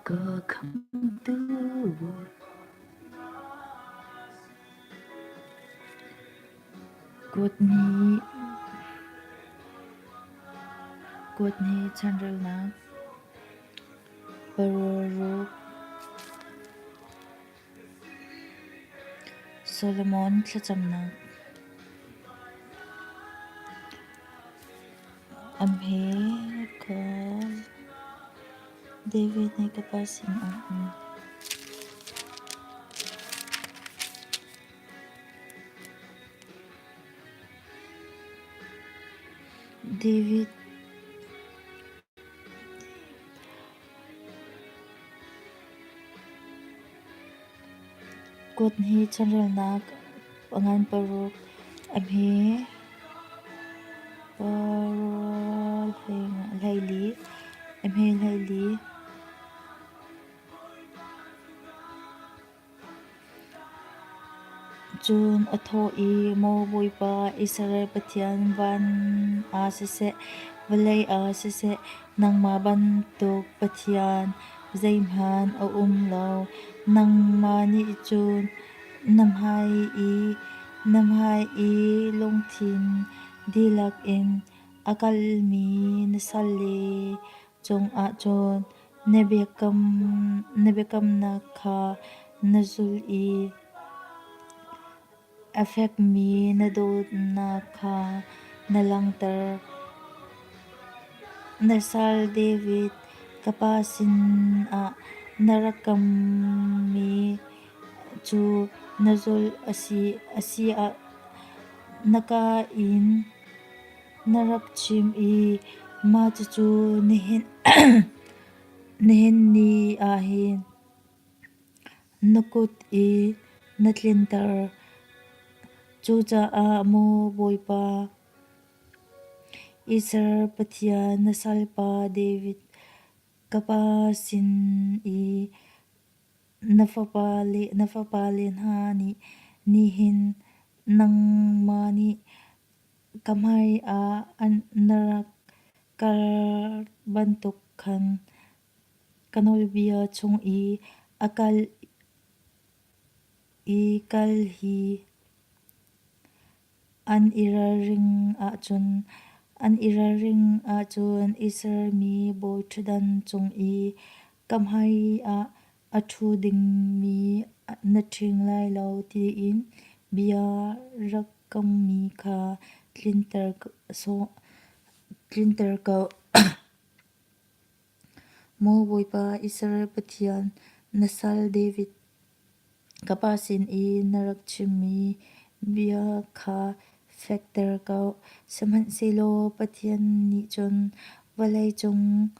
Ka khamhtu Bawipa. Kut nih chanrelnak paruk Solomon thlacamnak A hme ka David nih ka pa sinah a um. David Kut nih chanrelnak a ngan paruk, a hme 24, a hme 14. Cun a thawh i, Maw Bawipa, Israel Pathian, van ah siseh, vawlei ah siseh, nangmah bantuk Pathian zeihmanh a um lo. Nangmah nih cun na hmai i na hmai i lungthin dihlak in a kalmi na salle cungah cun Na biakamnak kha na zulh i a fekmi na dawtnak kha na langhter. Na sal David ka pa sinah na rak kammi cu na zulh a si ah na kaa in Na rak chim i mah cucu nihin ni ah hin na kut i na tlinter. Cucaah maw Bawipa, Israel Pathian na salpa David ka pa sin i na fapale hna nih nihin nangmah nih Ka hmaiah na rak kal bantuk khan ka nawlbia chung i a kal i kal hi an i ralring ahcun Israel mi bawiṭhutdan cung i ka hmaiah a ṭhu dingmi na ṭhing lai lo tiin bia rak kammi kha tlinter ko. Maw Bawipa, Israel Pathian, na sal David ka pa sin i na rak chimmi bia kha fekter ko. Sihmanhsehlaw Pathian nih cun vawleicung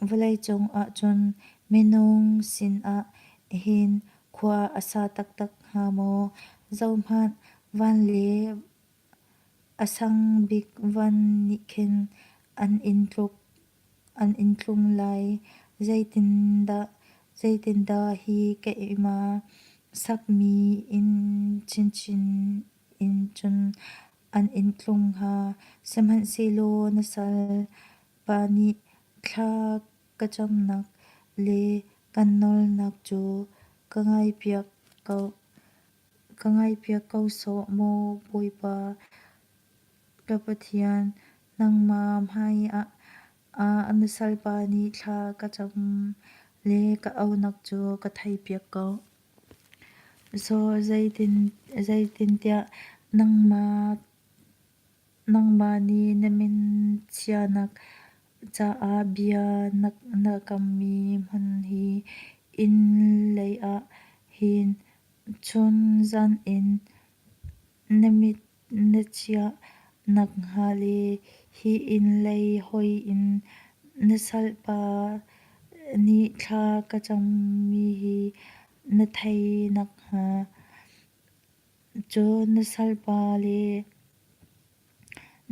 Vawleicung ahcun minung sinah hin khua a sa taktak hnga maw? Zohhmanh, van le a sang bik van nih khin an in tlum lai. Zeitindah hi keimah sakmi inn chinchin in cun an in tlung hnga? Sihmanhsehlaw na sal Pa nih thla ka camnak le kan nawlnak cu ka ngaihpiak ko sawh, maw Bawipa ka Pathian, nangmah hmaiah na salpa nih thla ka cam le ka aunak cu ka theihpiak ko. Zeitintiah nangmah Nangmah nih na min chiahnak caah bia na kammi hmun hi inn leiah hin chun zan in na mit na chiah nakhnga le hi inn lei hoih in na salpa nih thla ka cammi hi na theih nakhnga. Cun na salpa le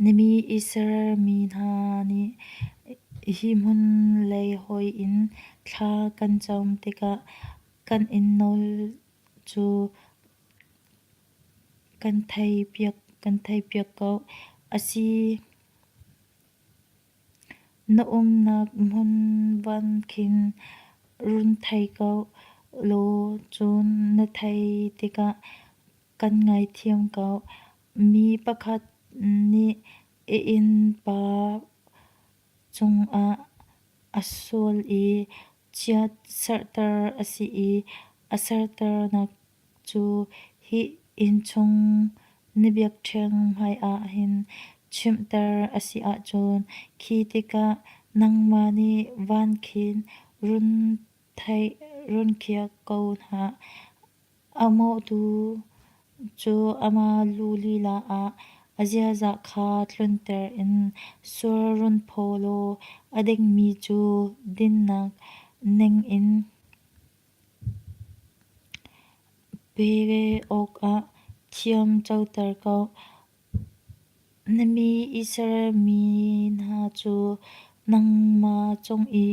na mi Israel mi hna nih hi hmun lei hoih in thla kan cam tikah kan in nawl cu kan theihpiak ko. Na umnak hmun van khin run thei ko law cun na theih tikah kan ngaithiam ko. Mi pakhat nih a innpa cungah a sual i chiat serter a si i a serternak cu hi innchung na biakṭheng hmaiah hin chimter a si ahcun, khi tikah nangmah nih van khin run khiak ko hna. A mawhtu cu amah lu lila ah a ziaza kha tlunter in sual run phaw law a dingmi cu dinnak ningin pe awkah thiam coter ko. Na mi Israel mi hna cu nangmah cung i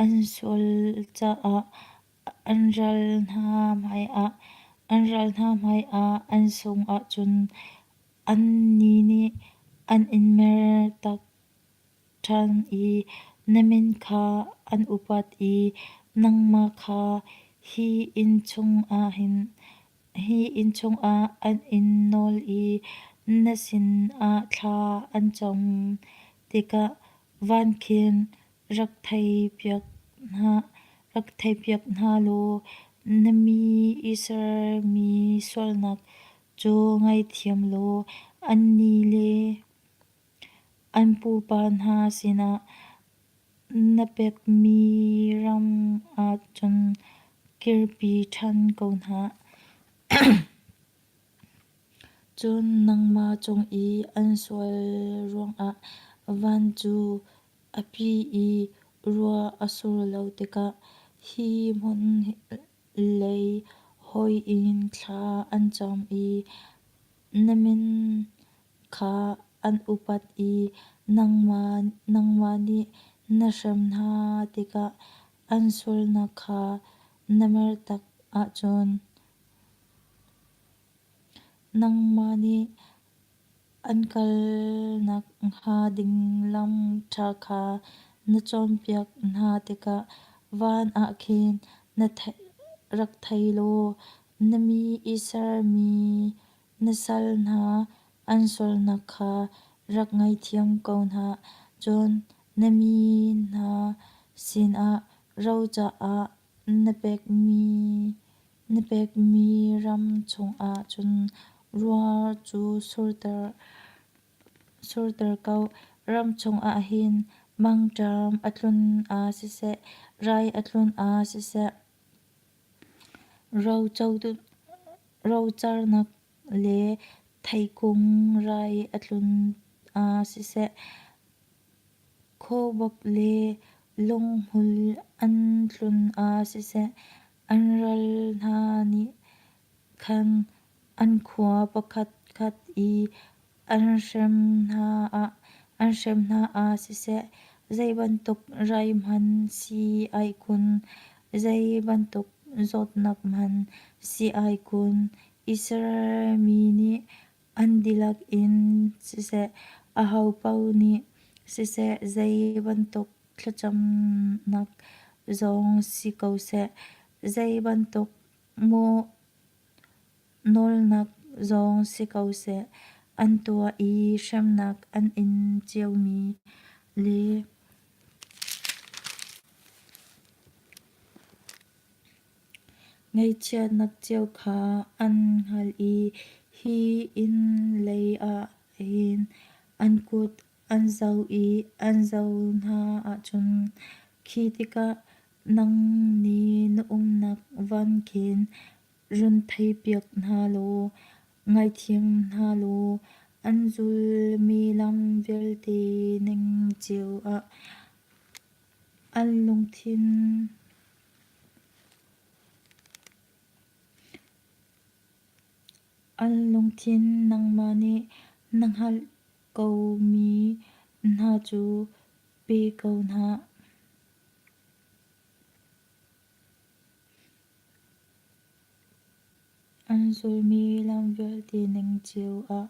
an sual caah an ral hna hmaiah an sung ahcun annih nih an in mertak ṭhan i na min kha an upat i nangmah kha hi inn chungah an in nawl i na sinah thla an cam tikah van khin rak theihpiak hna law na mi Israel mi sualnak cu ngaithiam law annih le an pupa hna sinah na pekmi ram ah cun kirpi ṭhan ko hna. Cun nangmah cung i an sual ruangah van cu a pi i ruah a sur lo tikah hi hmun lei hoih in thla an cam i na min kha an upat i nangmah nih na hrem hna tikah an sualnak kha na mertak ahcun nangmah nih an kalnak hnga ding lam ṭha kha na cawnpiak hna tikah van ah khin rak thei law na mi Israel mi na sal hna an sualnak kha rak ngaithiam ko hna. Cun na mi hna sinah ro caah na pekmi ram chungah cun ruah cu surter ko. Ram chungah hin mangṭam a tlun ah siseh, rai a tlun ah siseh, rocarnak le theikung rai a tlun ah siseh, khuabawk le lunghmul an tlun ah siseh, an ral hna nih khan an khua pakhatkhat i an hrem hna ah siseh, zei bantuk rai hmanh si ai kun, zei bantuk zawtnak hmanh si ai kun, Israel mi nih an dihlak in siseh, ahopaoh nih siseh, zei bantuk thlacamnak zong si ko seh, zei bantuk nawlnak zong si ko seh, an tuah i hremnak an in ciomi le Ngaihchiatnak cio kha an hngalh i hi inn lei ah hin an kut an zo i an zoh hna ahcun khi tikah nang nih na umnak van khin run theihpiak hna law ngaithiam hna law an zulmi lam vialte ning cio ah an lungthin An lungthin nangmah nih na hngalh komi hna cu pe ko hna. An zulmi lam vialte ning cio ah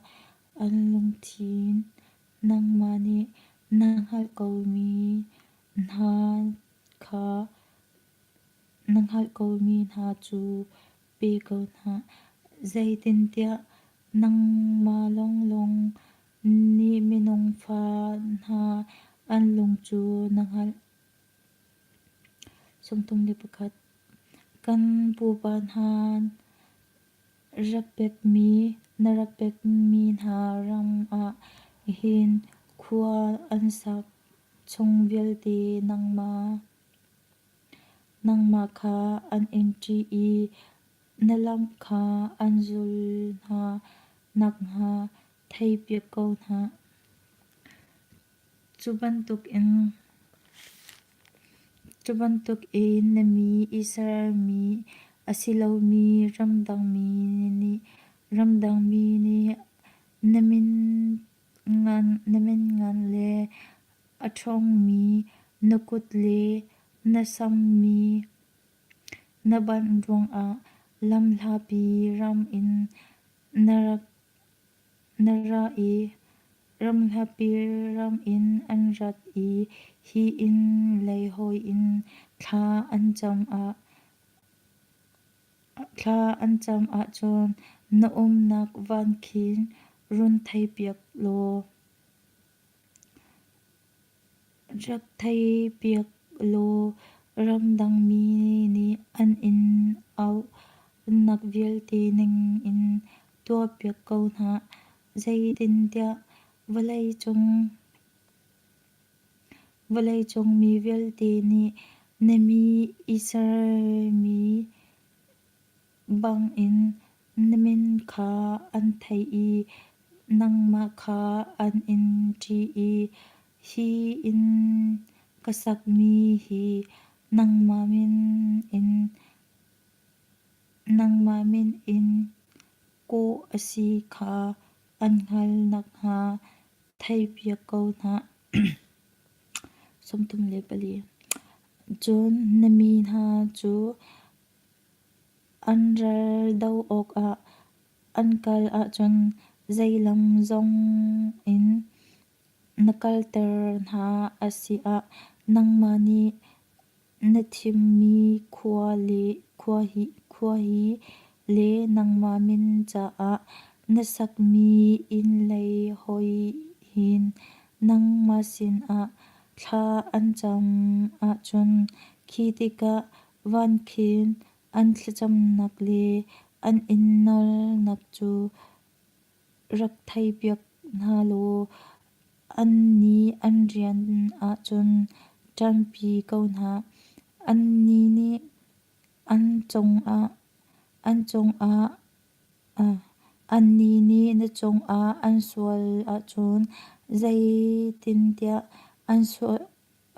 an lungthin nangmah nih Na hngalh komi hna kha na hngalh komi hna cu pe ko hna, zeitintiah nangmah lawnglawng nih minung fa hna an lung cu na hngalh. 31. Kan pupa hna rak pekmi na rak pekmi hna ram ah hin khua an sak chung vialte nangmah kha an in ṭih i na lam kha an zul hna nakhnga theihpiak ko hna. Cu bantukin na mi Israel mi a si lomi ramdangmi nih na min ngan le a ṭhawngmi na kut le na samhmi na banh ruangah lamhlapi ram in na ra i ramhlapi ram in an rat i hi inn lei hawi in thla an cam ahcun na umnak van khin run theihpiak law. Rak theihpiak law ramdangmi nih an in auhnak vialte ningin tuahpiak ko hna. Zeitintiah vawleicung mi vialte nih na mi Israel mi bangin na min kha an theih i nangmah kha an in ṭih i hi inn ka sakmi hi nangmah min in kawh a si kha an hngalh nakhnga theihpiak ko hna. 34. Cun na mi hna cu An ral doh awkah an kal ahcun zei lam zongin na kalter hna a si ah nangmah nih na thimmi khua hi le nangmah min caah na sakmi inn lei hoih hin nangmah sinah thla an cam ahcun khi tikah Van khin an thlacamnak le an in nawlnak cu rak theihpiak hna law annih an rian ahcun ṭanpi ko hna. Annih nih na cungah an sual ahcun zeitintiah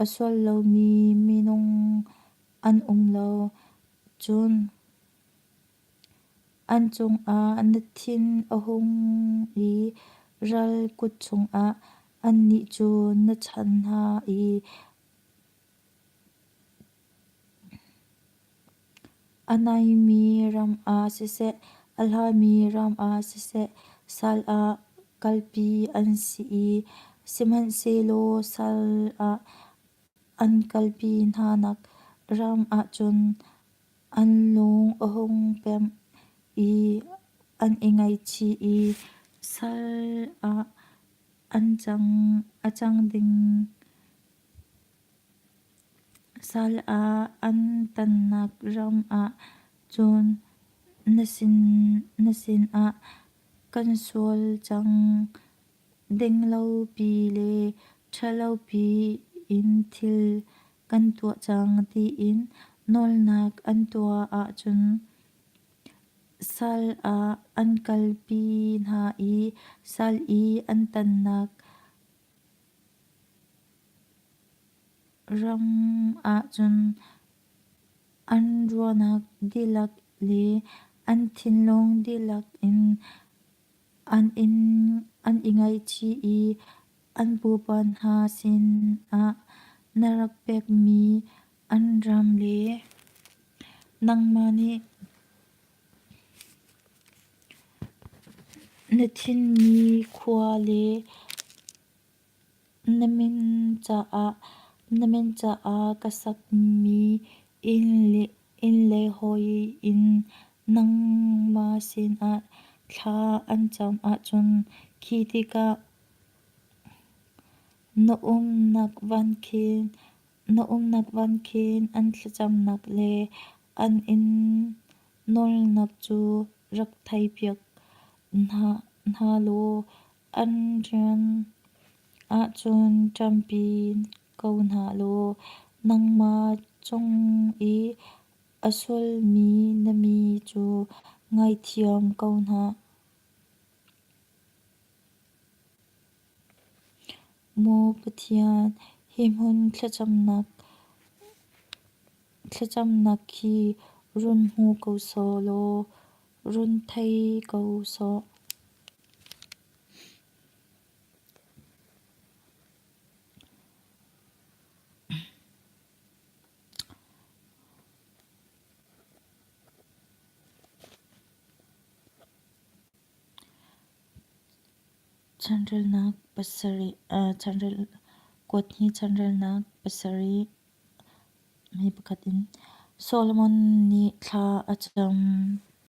a sual lomi minung an um lo. Cun an cungah na thin a hung i ral kut chungah annih cu na chanh hna i a naimi ram ah siseh, a hlami ram ah siseh, sal ah kalpi an si i sihmanhsehlaw sal ah An kalpi hnanak ram ahcun an lung a hung pem i an i ngaihchih i sal ah a cang ding. Sal ah an tannak ram ah cun na sinah kan sual cang. Dinglopi le ṭhalopi in thil kan tuah cang tiin nawlnak an tuah ahcun sal ah an kalpi hna i sal i an tannak ram ahcun an ruahnak dihlak le an thinlung dihlak in An i ngaihchih i an pupa hna sinah na rak pekmi an ram le nangmah nih na thimmi khua le. Na min caah ka sakmi inn le hawi in nangmah sinah thla an cam ahcun, khi tikah na umnak van khin an thlacamnak le an in nawlnak cu rak theihpiak hna law an rian ahcun ṭanpi ko hna law nangmah cung i a sualmi na mi cu ngaithiam ko hna. Maw Pathian, hi hmun thlacamnak hi run hmu ko sawh law run thei ko sawh. Chanrelnak pasarih kuat hi chanrelnak pasarih mi pakhat in Solomon nih thla a cam.